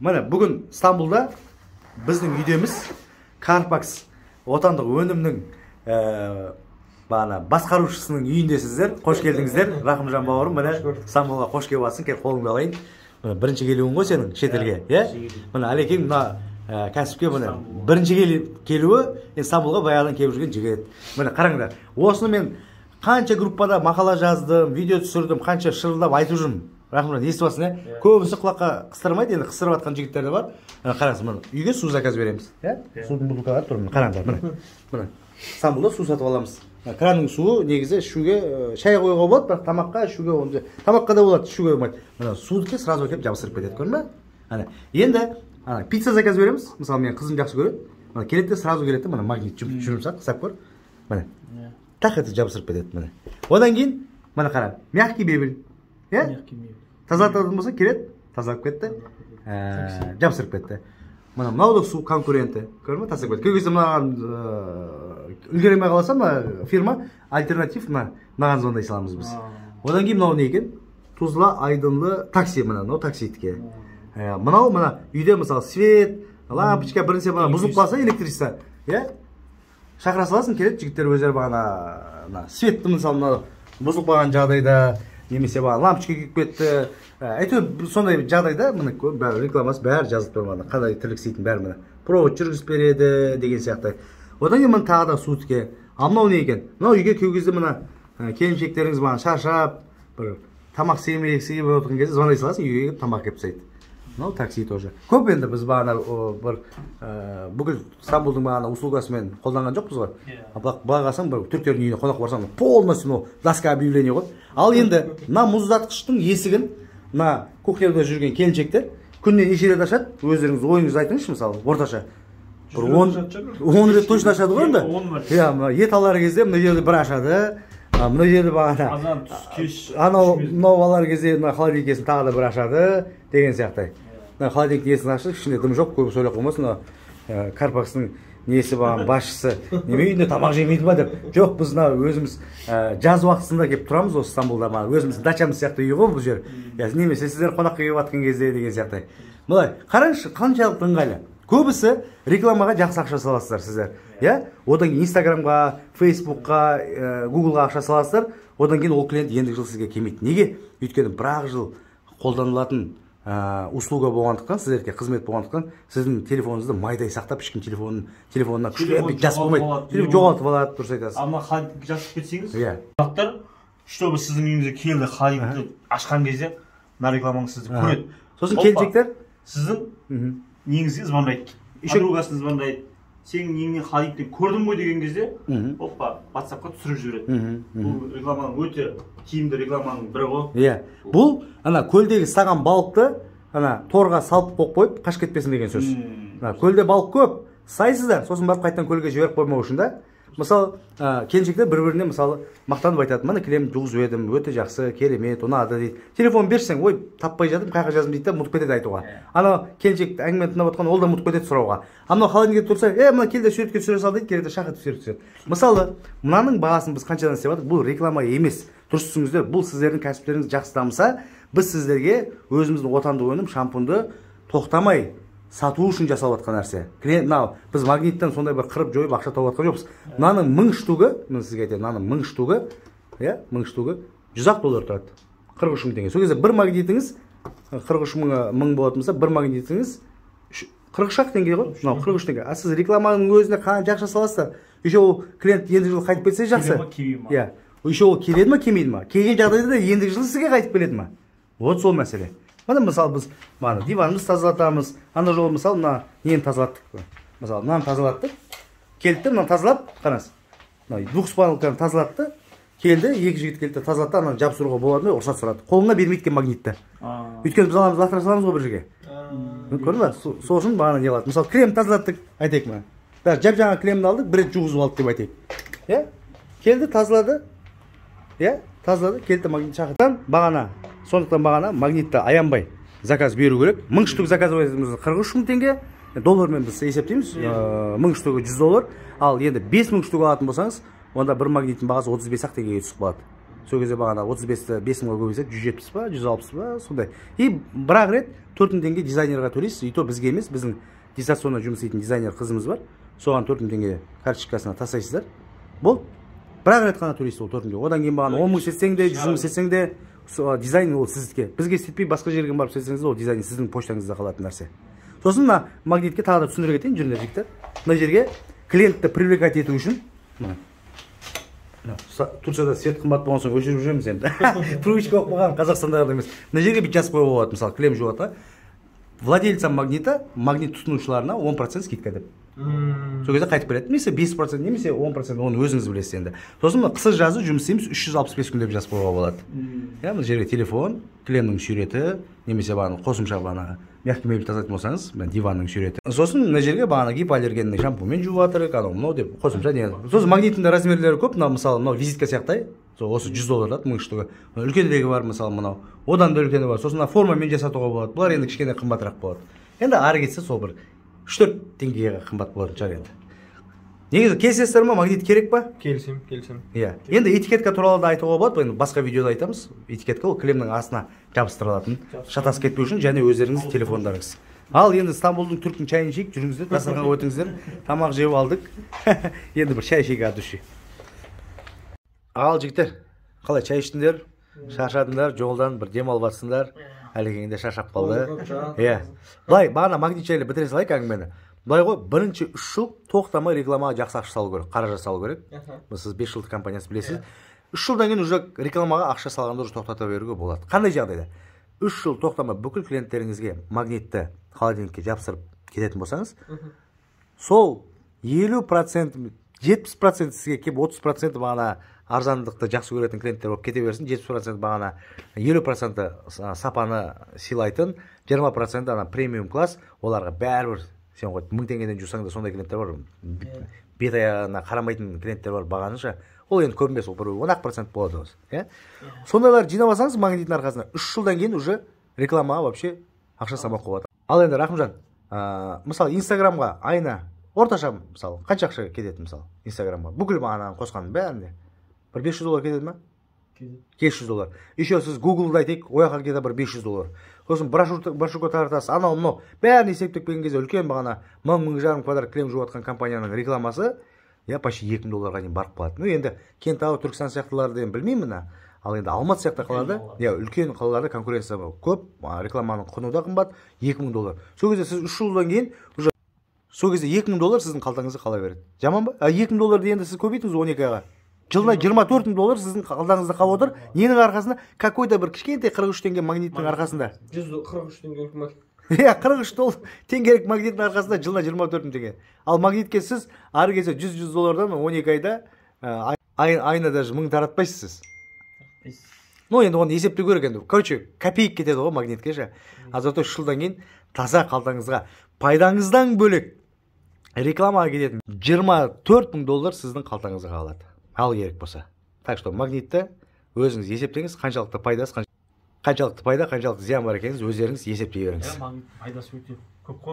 Міне, бүгін Стамбулда біздің үйдеміз. Карпакс отандық өнімнің бағана басқарушысының үйіндесіздер. Қош келдіңіздер, Рахымжан бауырым. Міне, Стамбулға қош келіп жатсың. Кел, қолыңды алайын. Міне, бірінші келуің ғой сенің шетелге, иә? Міне, Әлекең мына кәсіпке міне бірінші келуі, енді Стамбулға баяғыдан келіп жүрген жігіт. Міне, қараңдар, осыны мен қанша группада мақала жаздым, видео түсірдім, қанша шырылдап айтып жүрмін. Рахымжан, естіп жатсың, иә? Көбісі құлаққа қыстырмайды, енді қыстырып жатқан жігіттер де бар. Міне, қараңыз, міне, үйге су заказ береміз, иә? Судың бутылкалары тұр, міне, қараңдар, міне. Міне, Стамбулда су сатып аламыз. Мына кранның суы негізі ішуге, шай қоюға болады, бірақ тамаққа ішуге онда, тамаққа да болады, ішуге болмайды. Мына судікі сразу келіп жабыстырып кетеді, көрдің бе? Ана, енді ана пицца заказ береміз. Мысалы, менің қызым жақсы көреді. Мына келеді де, сразу келеді де, мына магнит жұмсақ, ұстап көр. Міне. Тақ етіп жабыстырып кетеді, міне. Одан кейін міне қара, мягкий мебель. Иә? Мягкий мебель. Тазалататын болса, келеді, тазалап кетті. Жабыстырып кетті. Мына мынау да су конкуренті. Көрдің бе? Тастап кетті. Кей кезде мынаған үлгере алмай қалса, мына фирма альтернатив мынаған звондай саламыз біз. Одан кейін мынау не екен? Тузла Айдынлы такси, мына мынау таксидікі. Мынау мына үйде мысалы свет, лампочка бірнәрсе мына бұзылып қалса, электричество, иә? Шақыра саласың, келеді жігіттер өздері бағана мына светті мысалы мына бұзылып қалған жағдайда, немесе бағана лампочка күйіп кетті, әйтеуір сондай жағдайда міне бәрі рекламасы бәрі жазылып тұр, мына қандай тірлік істейтін бәрі міне провод жүргізіп береді деген сияқты. Одан кейін міне тағы да сутке. Ал мынау не екен? Мынау үйге кей кезде мына келіншектеріңіз бағана шаршап, бір тамақ істемегісі келіп отырған кезде звондай саласың, үйге келіп тамақ әкеліп тастайды. Мынау такси тоже. Көп енді біз бағана бір бүкіл Стамбулдың бағана услугасымен қолданған жоқпыз ғой. Иә. А бірақ былай қарасаң, бір түріктердің үйіне қонақ барсаң, полностью мынау доска объявление ғой. Ал енді мына мұздатқыштың есігін мына кухняда жүрген келіншектер күніне неше рет ашады? Өздеріңіз ойыңызды айтыңызшы, мысалы, орташа. Бір 100 рет ашады шығар. 10 рет точно ашады ғой енді. 10 мәрте. Иә, мына ет алар кезде мына жерде бір ашады. Мына жерде бағана Азан, түс, кеш, анау үш мезгіл. Мынау алар кезде мына холодильник тағы да бір ашады деген сияқты. Мына холодильниктің есігін ашып, ішінде дым жоқ, көбісі ойлап қоймасын, мына Карпакстың несі бағана басшысы неме үйінде тамақ жемейді ма деп. Жоқ, біз мына өзіміз жаз уақытысында келіп тұрамыз осы Стамбулда, мына өзіміздің дачамыз сияқты үй ғой бұл жер. Иә, немесе сіздер қонаққа келіп жатқан кезде деген сияқты. Былай қараңызшы, қаншалықты ыңғайлы. Көбісі рекламаға жақсы ақша саласыздар сіздер. Иә? Одан кейін Инстаграмға, Фейсбукқа, Гуглға ақша саласыздар. Одан кейін ол клиент ендігі жыл сізге келмейді. Неге? Өйткені бір-ақ жыл қолданылатын услуга болғандықтан, сіздерге қызмет болғандықтан, сіздің телефоныңызды майдай сақтап, ешкім телефонына күшті Телефон жазып жоғалтып қоймайды. алады, Телефон жоғалтып алады, дұрыс айтасыз. Ал мына холодильник жазып кетсеңіз, Иә. қонақтар, чтобы сіздің үйіңізге келді, холодильникті ашқан кезде мына рекламаңыз сізді көреді. Сосын Опа, келіншектер сіздің неңізге звондайды, подругасына звондайды, сенің неңнен холодильниктен көрдім ғой деген кезде, опа, ватсапқа түсіріп жібереді. Бұл рекламаның өте тиімді рекламаның бірі ғой. Иә. Бұл ана көлдегі ұстаған балықты ана торға салып қойып қойып қашып кетпесін деген сөз. Мына көлде балық көп, ұстайсыздар, сосын барып қайтадан көлге жіберіп қоймау үшін да. Мысалы, келіншектер бір-біріне мысалы мақтанып айтады, міне кілем жуғызып едім, өте жақсы, керемет, ұнады дейді. Телефон берсең, ой, таппай жатырмын, қай жаққа жаздым дейді де, ұмытып кетеді айтуға. Анау келіншек әңгімені тыңдап отқан, ол да ұмытып кетеді сұрауға. А мынау холодильникте тұрса, мына кел де суретке түсіре сал дейді, келеді де шақ етіп суретке түсіреді. Мысалы, мынаның бағасын біз қаншадан істеп жатырмыз? Бұл реклама емес. Дұрыс түсініңіздер, бұл сіздердің кәсіптеріңіз жақсы дамыса, біз сіздерге өзіміздің отандық өнім шампунды тоқтамай сату үшін жасалып жатқан нәрсе. Клиент, мынау біз магниттен сондай бір қырып жойып ақша тауып жатқан жоқпыз. Мынаның 1000 штугі, мен сізге айтайын, мынаның 1000 штугі, иә, 1000 штугі жүз ақ доллар тұрады. 43 мың теңге. Сол кезде бір магнитіңіз 43 мың болатын болса, бір магнитіңіз 43 ақ теңге ғой. Мынау 43 теңге. А сіз рекламаның өзіне қанша ақша саласыздар? Еще ол клиент ендігі жылы қайтып кетсе жақсы. Келе ма, келмей ма? Иә. Еще ол келеді ма, келмейді ма? Келген жағдайда да ендігі жылы сізге қайтып келеді ма? Вот сол мәселе. Міне, мысалы, біз мына диванымызды тазалатамыз. Ана жолы мысалы мына нені тазалаттық. Мысалы, мынаны тазалаттық. Келді де мынаны тазалап, қараңыз. Мына двухспалканы тазалатты. Келді, екі жігіт келді, тазалатты, ананы жабыстыруға болады ма, рұқсат сұрады. Қолына бермейді екен магнитті. Өйткені біз аламыз, лақтыра саламыз ғой бір жерге. Көрдің ба? Сол үшін бағана не қылады. Мысалы, крем тазалаттық, айтайық мына. Бәрі жап-жаңа кремді алдық, бір рет жуғызып алдық деп айтайық. Иә? Келді, тазалады. Иә? Тазалады, келді, магнит шақыртан бағана. Сондықтан бағана магнитті аянбай заказ беру керек. 1000 штук заказ берсеңіз 43 мың теңге. Доллармен біз есептейміз. 1000 штугі 100 доллар. Ал енді 5000 штук алатын болсаңыз, онда бір магниттің бағасы 35 ақ теңгеге түсіп қалады. Сол кезде бағана 35-ті 5 мыңға көбейтсек, 170 па, 160 па, сондай. И бір ақ рет 4000 теңге дизайнерға төлейсіз, и то бізге емес, біздің дистанционно жұмыс істейтін дизайнер қызымыз бар, соған 4000 теңге карточкасына тастайсыздар, болды. Бір ақ рет қана төлейсіз ол 4000 теңге. Одан кейін бағана 10 мың істетсең де, 100 мың істетсең де, дизайн ол сіздікі. Бізге істетпей, басқа жерге барып істетсеңіз де, ол дизайн сіздің почтаңызда қалатын нәрсе. Сосын мына магнитке тағы да түсіндіре кетейін. Жүріңдер, жігіттер. Мына жерге клиентті привлекать ету үшін мына. Турцияда свет қымбат болған соң, өшіріп жүреміз енді, привычка болып қалған, Қазақстандағыдай емес. Мына жерге бүйтіп жазып қоюға болады, мысалы, кілем жуады, «Владельцам магнита», магнит тұтынушыларына 10% скидка деп. Сол кезде қайтып келеді, немесе 5%, немесе 10%, оны өзіңіз білесіз енді. Сосын мына қысы жазы жұмыс істейміз 365 күн деп жазып қоюға болады, иә. Мына жерге телефон, кілемнің суреті немесе бағана қосымша бағанағы мягкий мебель тазалайтын болсаңыз, мына диванның суреті. Сосын мына жерге бағана гипоаллергенный шампуньмен жуып жатырық, анау мынау деп қосымша не. Сосын магниттің де размерлері көп. Мынау, мысалы, мынау визитка сияқты, сол осы 100 доллар тұрады, 1000 штугі. Үлкенірегі бар, мысалы, мынау, одан да үлкені бар. Сосын мына формамен жасатуға болады. Бұлар енді кішкене қымбатырақ болады енді, ары кетсе сол бір 3-4 теңгеге қымбат болатын шығар енді. Негізі келісесіздер ма, магнит керек па? Келісемін, келісемін. Иә, енді этикетка туралы да айтуға болады, енді басқа видеода айтамыз. Этикетка — ол кілемнің астына жабыстырылатын, шатасып кетпеу үшін, және өздеріңіз телефондарыңыз. Ал енді Стамбулдың, түріктің шайын ішейік, жүріңіздер, дастарханға өтіңіздер. Тамақ жеп алдық, енді бір шай ішейік от души. Ал, жігіттер, қалай, шай іштіңдер? Шаршадыңдар жолдан, бір демалып жатсыңдар. Әлекең де шаршап қалды. Иә, былай, бағана магнит жайлы бітіре салайық әңгімені. Былай ғой, бірінші 3 жыл тоқтамай рекламаға жақсы ақша салу керек, қаражат салу керек. Сіз 5 жылдық компаниясы білесіз. 3 жылдан кейін уже рекламаға ақша салғанды уже тоқтата беруге болады. Қандай жағдайда? 3 жыл тоқтамай бүкіл клиенттеріңізге магнитті холодильникке жапсырып кететін болсаңыз, сол 50%, 70% сізге келіп, 30% бағана арзандықты жақсы көретін клиенттер болып кете берсін. 70% бағана, 50% сапаны сыйлайтын, 20% ана премиум класс, оларға бәрібір, сен ғой 1000 теңгеден жусаң да, сондай клиенттер бар, бет аяғына қарамайтын клиенттер бар бағаны ше. Ол енді көп емес, ол бір 10 ақ процент болады осы, иә. Сондайларды жинап алсаңыз магниттің арқасында, 3 жылдан кейін уже рекламаға вообще ақша салмақ болады. Ал енді, Рахымжан, мысалы, Инстаграмға айына орташа, мысалы, қанша ақша кетеді? Мысалы, Инстаграмға бүкіл бағанағы қосқанның бәрінде бір 500 доллар кетеді ма? 500 доллар. Еще сіз Гуглды айтайық, ол жаққа где то бір 500 доллар. Сосын брошюрка таратасыз, анау мынау бәрін есептеп келген кезде, үлкен бағана мың, 1500 квадрат кілем жуып жатқан компанияның рекламасы, иә, почти 2000 долларға дейін барып қалады. Ну енді Кентау, Түркістан сияқтыларды енді білмеймін мына, ал енді Алматы сияқты қалаларда, иә, үлкен қалаларда конкуренция көп, рекламаның құны да қымбат, 2000 доллар. Сол кезде сіз 3 жылдан кейін уже, сол кезде 2000 доллар сіздің қалтаңызда қала береді. Жаман ба? А 2000 долларды енді сіз көбейтіңіз 12 айға, жылына 24 000 доллар сіздің қалтаңызда қалып отыр. Ненің арқасында? Какой то бір кішкентай 43 теңге магниттің арқасында. 143 теңгелік магнит. Иә, 43 теңгелік магниттің арқасында жылына 24 000 теңге. Ал магнитке сіз ары кетсе 100 доллардан 12 айда айына даже мың таратпайсыз сіз. Ну енді оны есептеу керек енді. Короче, копейка кетеді ғой магнитке ше. А зато 3 жылдан кейін таза қалтаңызға пайдаңыздан бөлек рекламаға кететін 24 000 доллар сіздің қалтаңызға қалады, ал керек болса. Так что магнитті өзіңіз есептеңіз, қаншалықты пайдасы, қаншалықты пайда, қаншалықты зиян бар екенін өздеріңіз есептей беріңіз. Иә, магнит пайдасы өте көп қой.